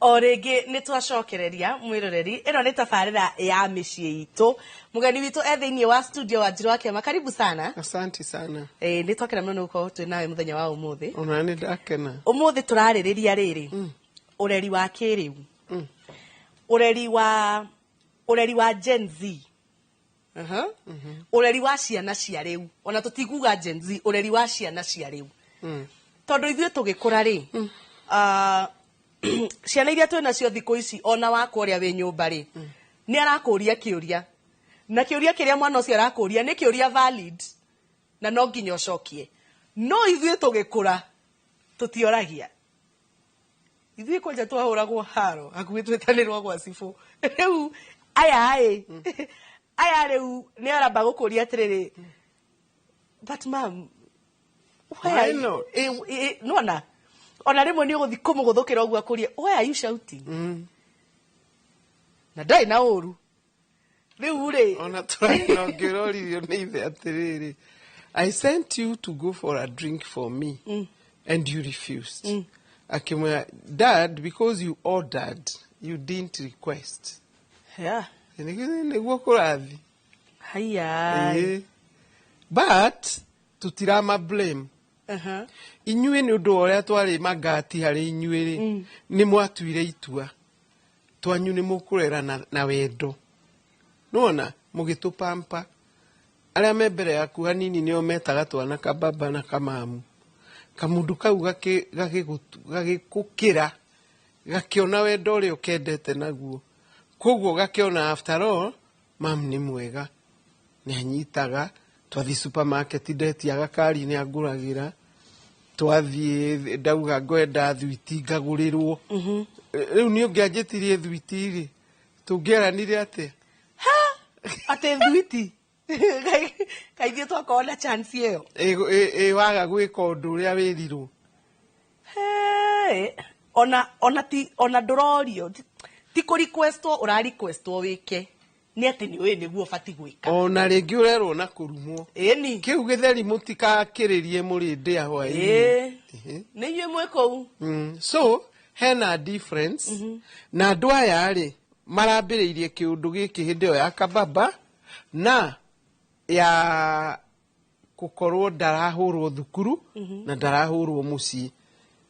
O rĩngĩ nĩ twacokereria mwĩroreri, ĩno nĩ tabarĩra ya mĩciĩ itũ. Mũgeni witũ e thĩinĩ wa studio, Wanjiru wa Kĩama, karibu sana. Asante sana. Ĩĩ, nĩ twakena mũno nĩ gũkorwo twĩ nawe mũthenya wa ũmũthĩ. Ona nĩ ndakena. Ũmũthĩ tũrarĩrĩria rĩrĩ, ũreri wa kĩrĩu, ũreri wa Gen Z. Ũreri wa ciana cia rĩu, ona tũtikuga Gen Z, ũreri wa ciana cia rĩu, tondũ ithuĩ tũgĩkũra rĩ, ciana iria twĩ nacio thikũ ici, ona wakwa ũrĩa wĩ nyũmba rĩ, nĩ arakũria kĩũria, na kĩũria kĩrĩa mwana ũcio arakũria nĩ kĩũria valid na no nginya ũcokie. No ithuĩ tũgĩkũra tũtioragia. Ithuĩ kwanja twahũragwo haro hakuhĩ twĩtanĩrwo gwa cibũ. Rĩu aya ĩ, aya rĩu nĩ aramba gũkũria atĩrĩrĩ, "But mam, why Why not?" Nona ona rĩmwe nĩ ũgũthiĩ kũmũgũthũkĩra ũguo akũrie, "Why are you shouting?" Na ndarĩ na ũru rĩu rĩ. Ona tũrarĩ na ũngĩroririo nĩ ithe atĩrĩrĩ, "I sent you to go for a drink for me and you refused." Akĩmwĩra, "Dad, because you ordered, you didn't request." Nĩguo kũrathi. Haya. Ĩĩ. But tũtirama blame inyuĩ nĩ ũndũ wa ũrĩa twarĩ magati harĩ inyuĩ rĩ, nĩ mwatuire itua twanyu nĩ mũkũrera na wendo, nĩwona mũgĩtũpampa. Arĩa me mbere yaku hanini nĩo metaga twana kababa na kamamu. Kamundu kau gagĩgũkĩra, gakĩona wendo ũrĩa ũkendete naguo, koguo gakĩona after all mam nĩ mwega, nĩ anyitaga. Twathiĩ supermarket, ndetia gakari nĩ angũragĩra. Twathiĩ ndauga ngwenda thwiti, ngagũrĩrwo. Rĩu nĩ ũngĩanjĩtirie thwiti rĩ, tũngĩaranire atĩa? Atĩ thwiti? Kaithuĩ twakorwo na chance ĩyo. Ĩ waga gwĩka ũndũ ũrĩa wĩrirwo. Hey, ona ti ona ndũrorio, ti kũ requestwo, ũra requestwo wĩke nĩ atĩ nĩ ũĩ nĩguo ũbati gwĩka. Ona rĩngĩ ũrerwo na kũrumwo. Ĩni. Kĩu gĩtheri mũtikakĩrĩrie mũrĩ ndĩa hwaĩ-inĩ. Ĩĩ, nĩ inyuĩ mwĩ kũu. So hena difference na andũ aya rĩ marambĩrĩirie kĩũndũ gĩkĩ hĩndĩ ĩyo ya kababa na ya gũkorwo ndarahũrwo thukuru na ndarahũrwo mũciĩ.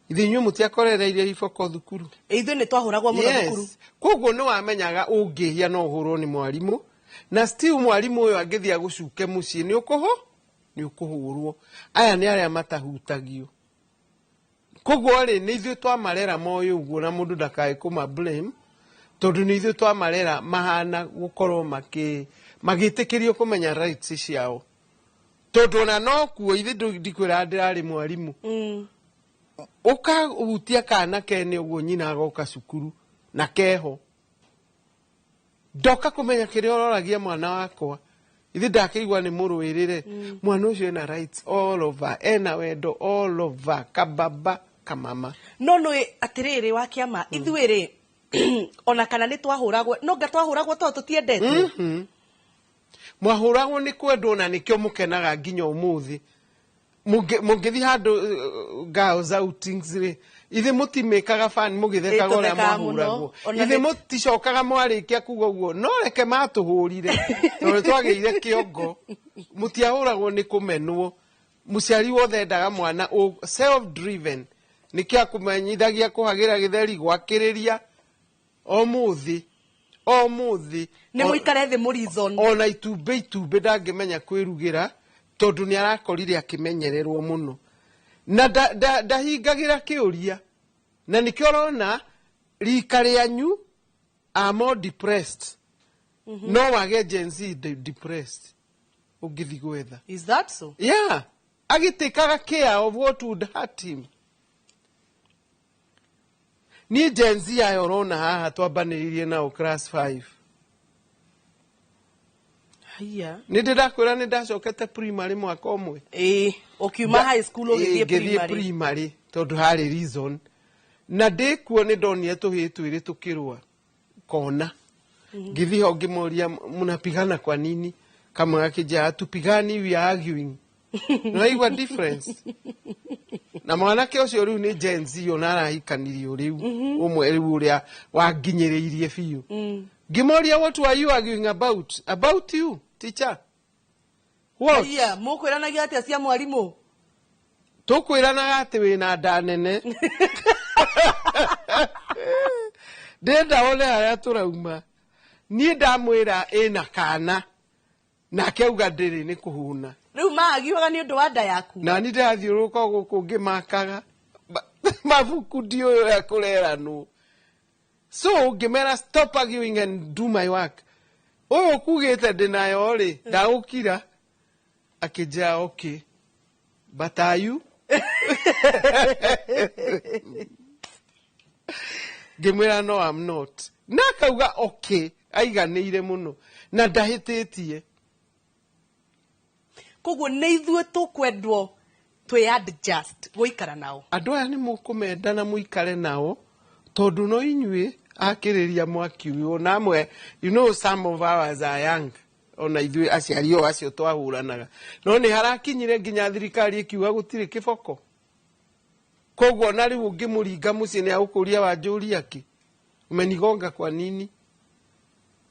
Ithe inyuĩ mũtiakorereirie iboko thukuru? Ithuĩ nĩ twahũragwo mũno thukuru. Koguo nĩ wamenyaga ũngĩhia no ũhũrwo nĩ mwarimũ, na still mwarimũ ũyũ angĩthiĩ agũcuke mũciĩ nĩ ũkũhũrwo. Aya nĩ arĩa matahutagio. Koguo rĩ, nĩ ithuĩ twamarera moĩ ũguo, na mũndũ ndakae kũma blame tondũ nĩ ithuĩ twamarera mahana gũkorwo magĩtĩkĩrio kũmenya rights ciao, tondũ ona no kuo ithe ndikwĩra ndĩrarĩ mwarimũ. Ũkahutia kana kene ũguo, nyina agoka cukuru na keho, ndoka kũmenya kĩrĩa ũroragia mwana wakwa. Ithe ndakĩigua nĩ mũrũĩrĩre. Mwana ũcio ena rights all over, ena wendo all over, kababa kamama. No nĩ atĩrĩrĩ, wa kĩama, ithuĩ rĩ, ona kana nĩ twahũragwo, no nga twahũragwo tondũ tũtiendetwo. Mwahũragwo nĩ kwendwo, na nĩkĩo mũkenaga nginya ũmũthĩ. Mũngĩthiĩ handũ girls outings rĩ, ithe mũtimĩkaga fan mũgĩthekaga ũrĩa Ĩ, tũthekaga mũno. mwahũragwo? Ona Ithe mũticokaga mwarĩkia kuga ũguo, no reke matũhũrire tondũ twagĩire kĩongo. Mũtiahũragwo nĩ kũmenwo. Mũciari wothe endaga mwana self driven, nĩkĩo akũmenyithagia kũhagĩra gĩtheri, gwakĩrĩria o mũthĩ o mũthĩ. Nĩ mũikare thĩ mũ reason. Ona itumbĩ ndangĩmenya kwĩrugĩra tondũ nĩ arakorire akĩmenyererwo mũno na ndahingagĩra kĩũria, na nĩkĩo ũrona rika rĩanyu are more depressed. No wage Gen Z depressed ũngĩthi gwetha. Is that so? Yeah, agĩtĩkaga care of what would hurt him. Niĩ Gen Z aya ũrona haha twambanĩrĩirie nao class 5. Haya. Nĩ ndĩ ndakwĩra nĩ ndacokete primary mwaka ũmwe? Ĩĩ, ũkiuma high school ũgĩthiĩ Ĩĩ, ngĩthiĩ primary. Primary tondũ harĩ reason, na ndĩkuo nĩ ndonire tũhĩĩ twĩrĩ tũkĩrũa kona. Ngĩthiĩ ho ngĩmoria, "Mnapigana kwa nini?" Kamwe gakĩnjĩra, "Hatupigani, we are arguing." Nĩwaigua difference? Na mwanake ũcio rĩu nĩ Gen Z, ona arahikanirio rĩu ũmwe rĩu ũrĩa wanginyĩrĩirie biũ. Ngĩmoria, "What were you arguing about?" "About you, teacher." "What?" Iya, mũkwĩranagia atĩa cia mwarimũ? Tũkwĩranaga atĩ wĩna nda nene. Ndĩrenda wone harĩa tũrauma. Niĩ ndamwĩra ĩna kana, nake auga ndĩrĩ, nĩ kũhũna. Rĩu maagiũaga nĩ ũndũ wa nda yaku? Na ni ndĩrathiũrũrũka gũkũ ngĩmakaga mabuku, ndiũĩ ũrĩa kũreranwo. So ngĩmera, "Stop arguing and do my work." Ũyũ ũkugĩte ndĩnayo rĩ, ndagũkira. Akĩnjĩra, "Okay, but are you?" Ngĩmwĩra, "No, I'm not." Na akauga okay, aiganĩire mũno na ndahĩtĩtie. Koguo nĩ ithuĩ tũkwendwo twĩ adjust gũikara nao. Andũ aya nĩ mũkũmenda na mũikare nao, tondũ no inyuĩ akĩrĩria mwaki ũyũ. Ona amwe, some of ours are young, ona ithuĩ aciari o acio twahũranaga, no nĩ harakinyire nginya thirikari ĩkiuga gũtirĩ kĩboko. Koguo ona rĩu ũngĩmũringa mũciĩ, nĩ agũkũria, "Wanjũria kĩ? Umenigonga kwa nini?"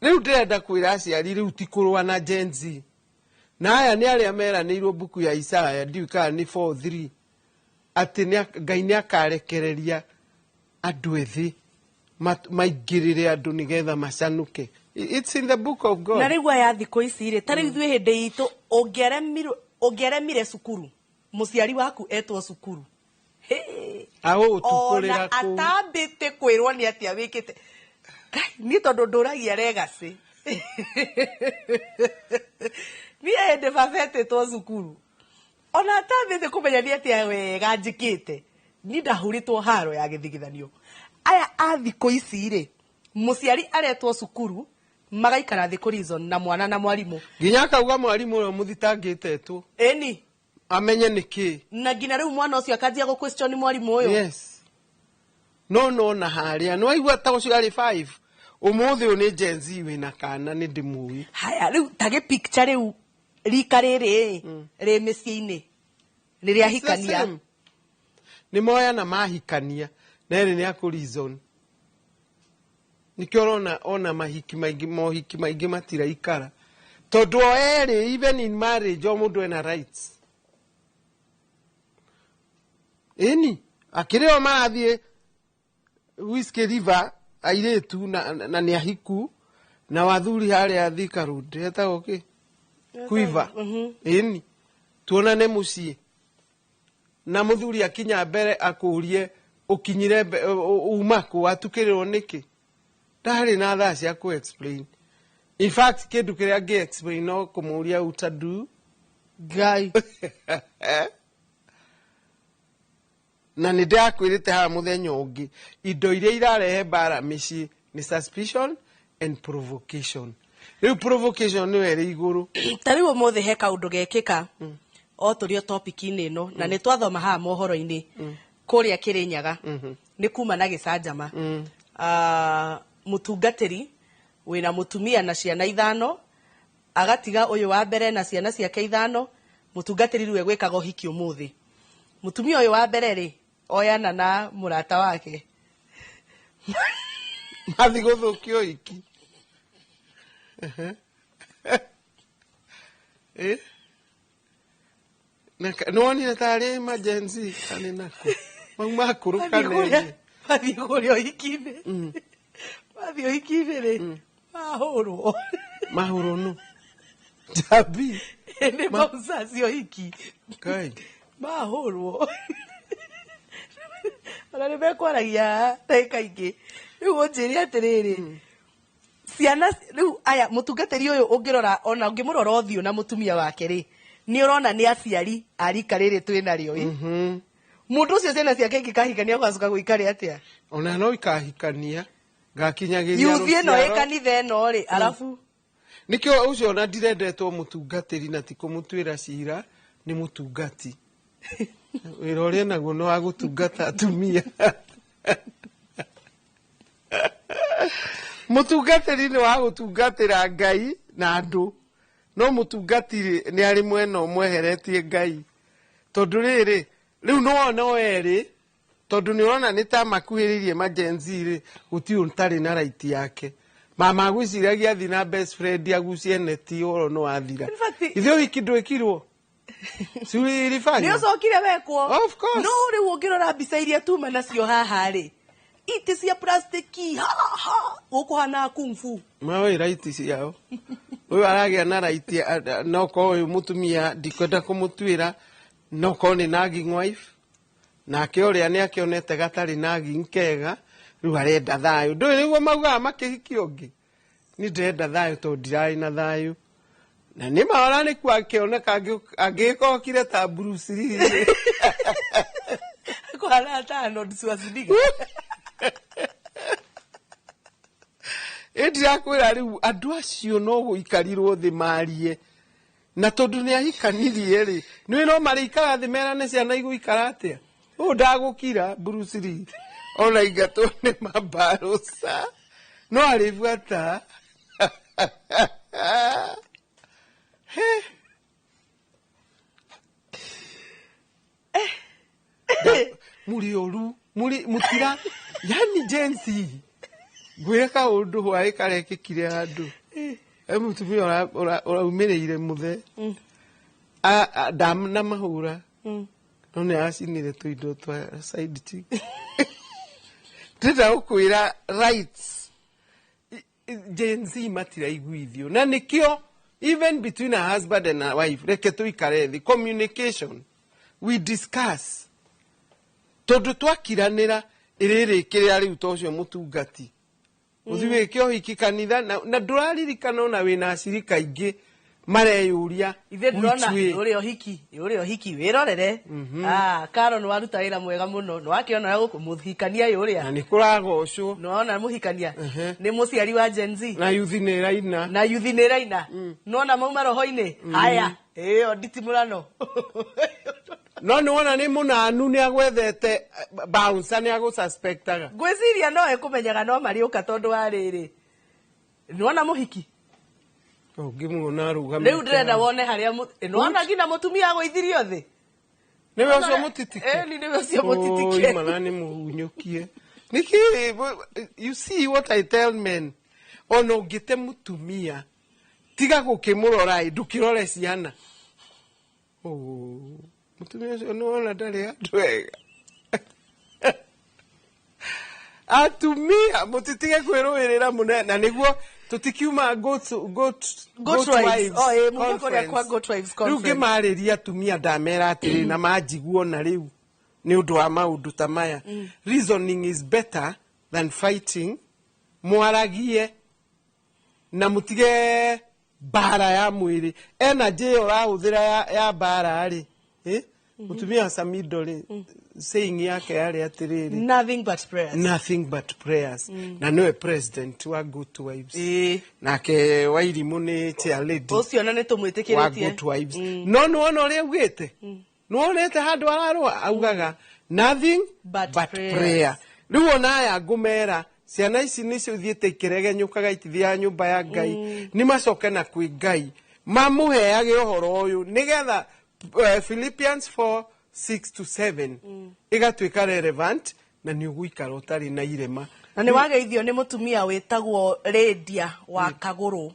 Rĩu ndĩrenda kwĩra aciari, rĩu ti kũrũa na Gen Z, na aya nĩ arĩa meranĩirwo mbuku ya Isaya, ndiũĩ kana nĩ 4:3, atĩ Ngai nĩ akarekereria andũ ethĩ maingĩrĩre andũ nĩgetha macanũke. It's in the book of God. Na rĩu aya thikũ ici rĩ, ta rĩu ithuĩ hĩndĩ itũ, ũngĩaremire cukuru, mũciari waku etwo cukuru. Hĩ! Agũgũtukũrĩra Ona kũu. Atambĩte kwĩrwo nĩ atĩa wĩkĩte. Ngai, niĩ tondũ ndũragia legacy, niĩ hĩndĩ baba etĩtwo cukuru, ona atambĩte kũmenya nĩ atĩa wega njĩkĩte, niĩ ndahũrĩtwo haro ya gĩthigithanio. Aya a thikũ ici rĩ, mũciari aretwo cukuru, magaikara thĩ kũ reason na mwana na mwarimũ. Nginya akauga mwarimũ ũrĩa mũthitangĩte ĩni amenye nĩ kĩ. Na nginya rĩu mwana ũcio akanjia gũ question mwarimũ ũyũ. Yes, no no na harĩa nĩ waigua ta ũcio arĩ 5, ũmũthĩ ũyũ nĩ Gen Z wĩna kana, nĩ ndĩmũĩ. Haya, rĩu ta gĩ picture rĩu rika rĩrĩ rĩ mĩciĩ-inĩ rĩrĩa It's the hikania. same. Nĩ moyana mahikania na erĩ nĩ akũ reason. Nĩkĩo ũrona ona mahiki maingĩ, mohiki maingĩ matiraikara, tondũ o erĩ, even in marriage, o mũndũ ena rights. Ĩni akĩrĩ o marathiĩ Whiskey River airĩtu na nĩ ahiku na wathuri harĩa Thika Road, etagwo kĩ, Quiver. Ĩni tuonane mũciĩ na mũthuri akinya mbere akũrie, "Ũkinyire uma kũ? Watukĩrĩrwo nĩkĩ?" Ndarĩ na thaa cia kũ explain. In fact, kĩndũ kĩrĩa angĩ explain no kũmũria, "Utadu?" Ngai. Na nĩ ndĩrakwĩrĩte haha mũthenya ũngĩ, indo iria irarehe mbara mĩciĩ nĩ suspicion and provocation. Rĩu provocation nĩyo ĩrĩ igũrũ. Ta rĩu ũmũthĩ he kaũndũ gekĩka o tũrĩ o topic-inĩ ĩno, na nĩ twathoma haha mohoro-inĩ kũrĩa Kĩrĩnyaga, nĩ kuma na gĩcanjama. Ah, mũtungatĩri wĩna mũtumia na ciana 5, agatiga ũyũ wa mbere na ciana ciake 5. Mũtungatĩri rĩu egwĩkaga ũhiki ũmũthĩ. Mũtumia ũyũ wa mbere rĩ, oyana na mũrata wake. Mathi gũthũkia ũhiki. Eh? Nĩwonire tarĩ emergency kana nako mau makũrũka nene. Mathiĩ kũrĩa ũhiki-inĩ, mathiĩ ũhiki-inĩ rĩ, mahũrwo. Mahũrwo nũ? Njambi? Nĩ bouncers ũhiki. Kai. Mahũrwo, ona nĩ mekwaragia ndagĩka ingĩ. Rĩu ũnjĩre atĩrĩrĩ, ciana rĩu aya, mũtungatĩri ũyũ ũngĩrora, ona ũngĩmũrora ũthiũ na mũtumia wake rĩ, nĩ ũrona nĩ aciari a rika rĩrĩ twĩ narĩo ĩ. Mũndũ ũcio ciana ciake ingĩkahikania gwacoka gũikare atĩa? Ona no ikahikania ngakinyagĩria Yuthi ĩno ĩ rũciaro. Kanitha ĩno rĩ, arabu Nĩkĩo ũcio ona ndirendetwo mũtungatĩri, na ti kũmũtuĩra cira, nĩ mũtungati, wĩra ũrĩa naguo nĩ wa gũtungata atumia. Mũtungatĩri nĩ wa gũtungatĩra Ngai na andũ. No mũtungati rĩ nĩ arĩ mwena ũmweheretie Ngai, tondũ rĩrĩ rĩu nĩwona o erĩ, tondũ nĩ ũrona nĩ ta makuhĩrĩirie ma Gen Z rĩ, gũtirĩ ũtarĩ na right yake. Mama agwĩciragia athiĩ na best friend agucie neti, ũhoro nĩ wathira. In fact- Ithuĩ wiki ndwĩkirwo Nĩ ciriribanya. ũcokire wekwo. Of course. No rĩu ũngĩrora mbica iria tuma nacio haha rĩ, itĩ cia plastiki ha ha gũkũhana kung fu. Maũĩ right ciao, ũyũ aragĩa na right, no korwo ũyũ mũtumia ndikwenda kũmũtuĩra, no korwo nĩ nagging wife, nake ũrĩa nĩ akĩonete gatarĩ nagging kega, rĩu arenda thayũ. Ndũĩ nĩguo maugaga makĩhikia ũngĩ, niĩ ndĩrenda thayũ tondũ ndirarĩ na thayũ, na nĩ maona nĩkuo akĩoneka angĩgĩkorwo ta Bruce Lee. Kũhana ta Arnold Schwarzenegger. Ĩ ndirakwĩra rĩu andũ acio no gũikarirwo thĩ marie, na tondũ nĩ ahikanirie rĩ, nĩ no marĩikara thĩ merane ciana igũikara atĩa. Ũũ ndagũkira Bruce Lee ona ingatwo nĩ mabarũca no arĩ buata. He. Mũrĩ oru, mũrĩ mũtira, yani Gen Z. Ngwĩre kaũndũ hwaĩ karekĩkire handũ, e mũtumia ũraumĩrĩire mũthe na mahũra, no nĩ aracinire tũindo twa side chick. Ndĩrenda gũkwĩra rights Gen Z matiraiguithio, na nĩkĩo even between a husband and a wife, reke tũikare thĩ, communication, we discuss, tondũ twakiranĩra ĩrĩrĩkĩrĩra rĩu ta ũcio mũtungati ũthi wĩke ũhiki kanitha na ndũraririkana ona wĩna acirika aingĩ mareyũria. Ithe ndĩrona Which way? Ũrĩa ũhiki, ũrĩa ũhiki wĩrorere. Ah, Karo, nĩ waruta wĩra mwega mũno, nĩ wakĩona gũkũ mũhikania ũyũ ũrĩa Na nĩ kũragocwo. Nĩ wona mũhikania nĩ mũciari wa Gen Z. Na yuthi nĩ ĩraina. Na yuthi nĩ ĩraina. Nĩwona mauma roho-inĩ haya ĩyo nditimũrano. No nĩ wona nĩ mũnanu, nĩ agwethete bouncer, nĩ agũsuspectaga. Ngwĩciria no ekũmenyaga no marĩũka, tondũ wa rĩrĩ, nĩwona mũhiki. Ũngĩmuona arũgamĩte Rĩu ndĩrenda hau. wone harĩa nĩwona nginya mũtumia agũithirio thĩ. Nĩwe ũcio mũtitike? Ĩni, nĩwe ũcio mũtitike. Oi, mana nĩ mũhunyũkie nĩkĩ? You see what I tell men, ona ũngĩte mũtumia, tiga gũkĩmũrora ĩ, ndũkĩrore ciana. Oh, mũtumia ũcio nĩwona ndarĩ handũ hega. Atumia mũtitige kwĩrũĩrĩra mũne, na nĩguo tũtikiuma goat, goat, Goat Wives. Oh, ĩ, mume kũrĩa kwa Goat Wives Rĩu conference. ngĩmarĩria atumia ndamera atĩrĩ, na manjiguo na rĩu nĩ ũndũ wa maũndũ ta maya, reasoning is better than fighting. Mwaragie na mũtige mbara ya mwĩrĩ. Energy ĩyo ũrahũthĩra ya mbara rĩ, eh? Mũtumia wa Samido rĩ, saying yake yarĩ atĩrĩrĩ, Nothing but prayers. Nothing but prayers. Na nĩwe president wa Good Wives. Ĩĩ. Nake Wairimũ nĩ chair lady Ũcio ona nĩ wa tũmwĩtĩkĩrĩtie. Good Wives. No nĩwona ũrĩa augĩte, nĩwonete handũ ararũa augaga nothing but but prayers. Prayer. Rĩu ona aya ngũmera ciana ici nĩcio ithiĩte ikĩregenyũkaga, itithiaga nyũmba ya Ngai, nĩ macoke na kwĩ Ngai mamũheage ũhoro ũyũ, nĩgetha Philippians 4 6 to 7 ĩgatuĩka relevant, na nĩ ũgũikara ũtarĩ na irema. Na nĩ wageithio nĩ mũtumia wĩtagwo Lydia wa Kagũrũ.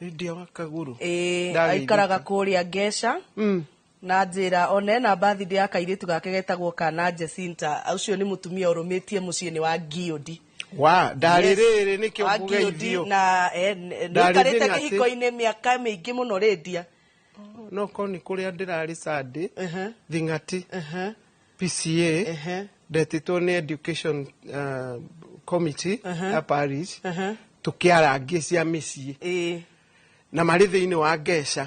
Lydia wa Kagũrũ. Ĩĩ. Ndageithĩka. Aikaraga kũrĩa Ngeca. Na njĩra ona ena birthday ya kairĩtu gake getagwo kana Jacinta. Ũcio nĩ mũtumia ũrũmĩtie mũciĩ-inĩ wa Giodi. Wa ndarĩ Yes. rĩrĩ nĩkĩo Wa Giodi ngũgeithio. na Ndarĩ nĩaikarĩte Thing'ati. kĩhiko-inĩ mĩaka mĩingĩ mũno Lydia. No korwo nĩ kũrĩa ndĩrarĩ Sunday, Thing'ati PCA, ndetĩtwo nĩ education committee ya parish, tũkĩarangie cia mĩciĩ, na marĩ thĩinĩ wa Ngeca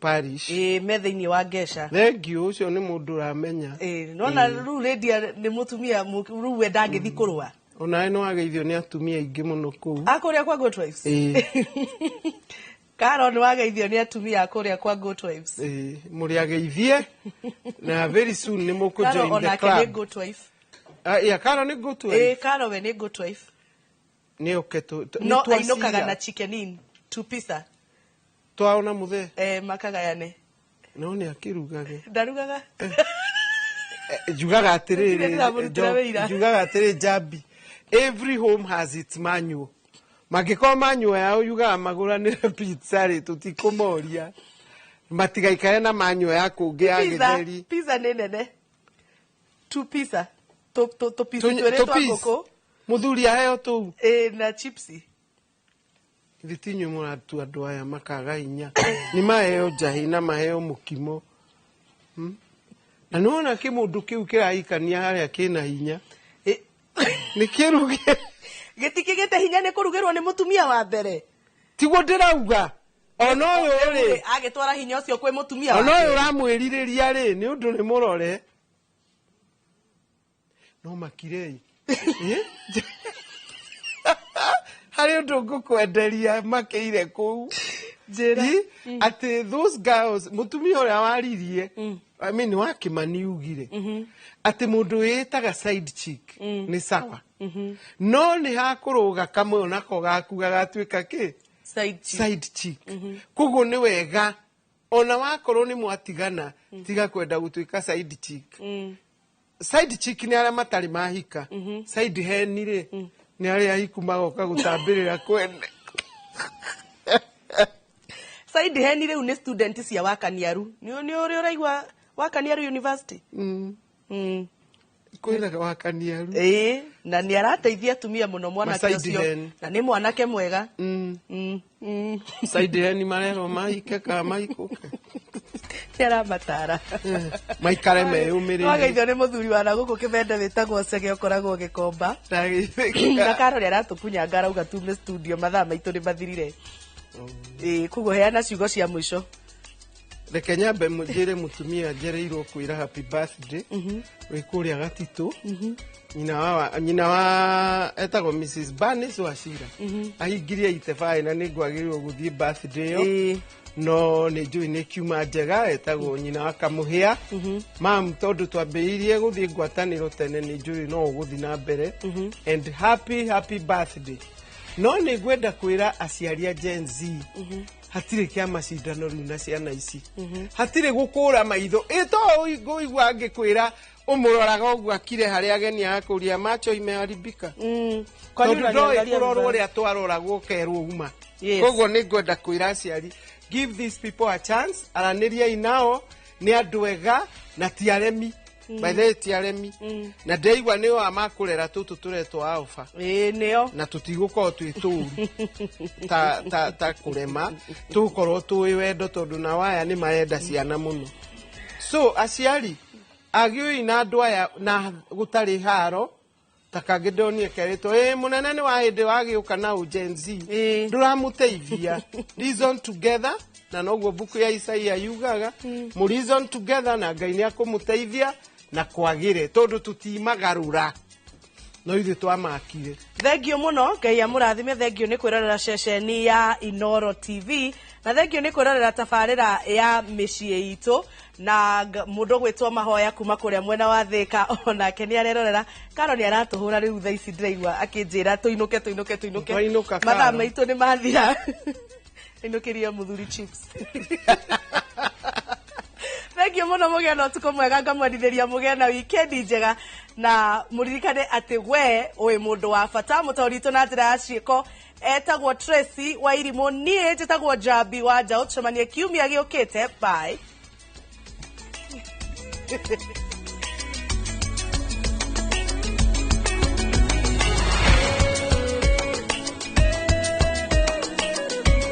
parish. Ĩĩ, me thĩinĩ wa Ngeca. Thengiũ, ũcio nĩ mũndũ ũramenya. Ĩĩ, nona rĩu Lydia nĩ mũtumia rĩu we ndangĩthi kũrũa. Onawe nĩ wageithio nĩ atumia aingĩ mũno kũu. A kũrĩa kwa Good Wives. Ĩĩ. Karo, nĩ wageithio nĩ atumia a kũrĩa kwa Good Wives. Ĩĩ, mũrĩ ageithie, na very soon nĩ mũkũ Karo join the onake nĩ club. good wife. Ah, yeah, Karo nĩ good wife. Ĩĩ, Karo we nĩ good wife. Nĩ oke No nĩ ainũkaga twacira. na Chicken Inn two pizza. Twao na muthee. Eh, makagayane. No nĩ akĩrugage. Ndarugaga. Njugaga Gũtirĩ atĩrĩrĩ, ndĩramũrutĩra wĩira. Njugaga atĩrĩ Njambi, every home has its manual. Mangĩkorwo manual yao yugaga magũranĩre pizza rĩ, tũtikũmoria matigaikare na manual ya kũngĩ ya Pizza, gĩtheri. pizza nĩ nene. Tu pizza. Tu tu tu pizza twĩrĩ Tũ twa piece. ngũkũ. Mũthuri aheo tũu. Eh, na chipsi. Ithuĩ ti inyuĩ mũratua andũ aya makaga hinya. Nĩ maheo njahĩ na maheo mũkimo. Na nĩwona kĩmũndũ kĩu kĩrahikania harĩa kĩna hinya. Eh, Nĩ kĩruge. Gĩtikĩgĩte hinya nĩ kũrugĩrwo nĩ mũtumia wa mbere. Tiguo ndĩrauga. Ona ũyũ rĩ, Agĩtwara hinya ũcio kwĩ mũtumia wa ona ũyũ kerĩ. ũramwĩrirĩria rĩ, nĩ ũndũ nĩ mũrore. No makirei. Eh? Harĩ ũndũ ngũkwenderia makĩire kũu. Njĩra. Atĩ those girls, mũtumia ũrĩa waririe, I mean, wa Kĩmani ugire, atĩ mũndũ wĩĩtaga side chick nĩ sawa. No nĩ hakũrũga kamwe onako gaku gagatuĩka kĩ? Side chick. Side chick. Koguo nĩ wega ona wakorwo nĩ mwatigana, tiga kwenda gũtuĩka side chick. Side chick nĩ arĩa matarĩ mahika. Side hen rĩ, nĩ arĩa ahiku magoka gũtambĩrĩra kwene. Side hen rĩu nĩ student cia Wakaniaru. Nĩ nĩ ũrĩ ũraigua Wakaniaru University? Kwĩna Wakaniaru. Ĩĩ, na nĩ arateithia atumia mũno mwanake Ma side ũcio. hen. Na nĩ mwanake mwega. Side hen marerwo mahike kana mahikũke. Nĩ aramatara. Maikare meyũmĩrĩirie. Wageithio nĩ mũthuri wa nagũkũ kĩbende wĩtagwo Chege ũkoragwo Gĩkomba. Na Karori aratũkunyanga arauga tume studio mathaa maitũ nĩ mathirire. Ĩĩ, koguo heana ciugo cia mũico. Reke nyambe njĩre mũtumia njereirwo kwĩra happy birthday wĩ kũrĩa Gatitũ. Nyina wa etagwo Mrs. Bernice Wachira. Ahingirie 85 na nĩ ngwagĩrĩirwo gũthiĩ birthday ĩyo. No nĩ njũĩ nĩ kiuma njega, etagwo nyina wa Kamũhĩa. Mam, tondũ twambĩrĩirie gũthiĩ ngwatanĩro tene, nĩ njũĩ no ũgũthiĩ na mbere. And happy happy birthday. No nĩ ngwenda kwĩra aciari a Gen Z, hatirĩ kĩa macindano rĩu na ciana ici. Hatirĩ gũkũra maitho. Ĩ to ngũigua ngĩkwĩra ũmũroraga ũguo akire harĩa ageni agakũria macho imeharibika. Kwani Tondũ ndoĩ unaniangalia kũrorwo vibaya? ũrĩa twaroragwo ũkerwo uma. Yes. Koguo nĩ ngwenda kwĩra aciari, give these people a chance, aranĩriai nao, nĩ andũ ega na ti aremi. By the way, ti aremi. Na ndeigua nĩ wa makũrera tũtũ tũretwo alpha. Ĩĩ, nĩo. Na tũtigũkorwo twĩ tũru ta, ta, ta kũrema, tũgũkorwo tũĩ wendo tondũ nao aya nĩ marenda ciana mũno. So aciari agĩũi na andũ aya na gũtarĩ haro, ta kangĩ ndonire kerĩtwo ĩ mũnene nĩ wa hĩndĩ wagĩũka na ũ Gen Z ndũramũteithia. Reason together, na noguo mbuku ya Isaia yugaga, mũ reason together na Ngai nĩ akũmũteithia na kwagĩre, tondũ tũtimagarũra no ithuĩ twamakire. Thengio mũno, Ngai amũrathime. Thengio nĩ kwĩrorera ceceni ya Inoro TV, na thengio nĩ kwĩrorera tabarĩra ya mĩciĩ itũ. Na mũndũ gwĩtwo Mahoya kuma kũrĩa mwena wa Thĩka onake nĩ arerorera. Karo nĩ aratũhũra rĩu thaa ici, ndĩraigua akĩnjĩra tũinũke tũinũke tũinũke. Twainũka, Mathaa Karo. maitũ nĩ mathira. Inũkĩria mũthuri chips. Thengio mũno, mũgĩe na ũtukũ mwega, ngamwendithĩria mũgĩe na wikendi njega, na mũririkane atĩ we wĩ mũndũ wa bata. Mũtaũri witũ na njĩra ya ciĩko etagwo Tracy wa Irimũ, niĩ njĩtagwo Njambi wa Njaũ. Tũcemanie kiumia gĩũkĩte. Bye.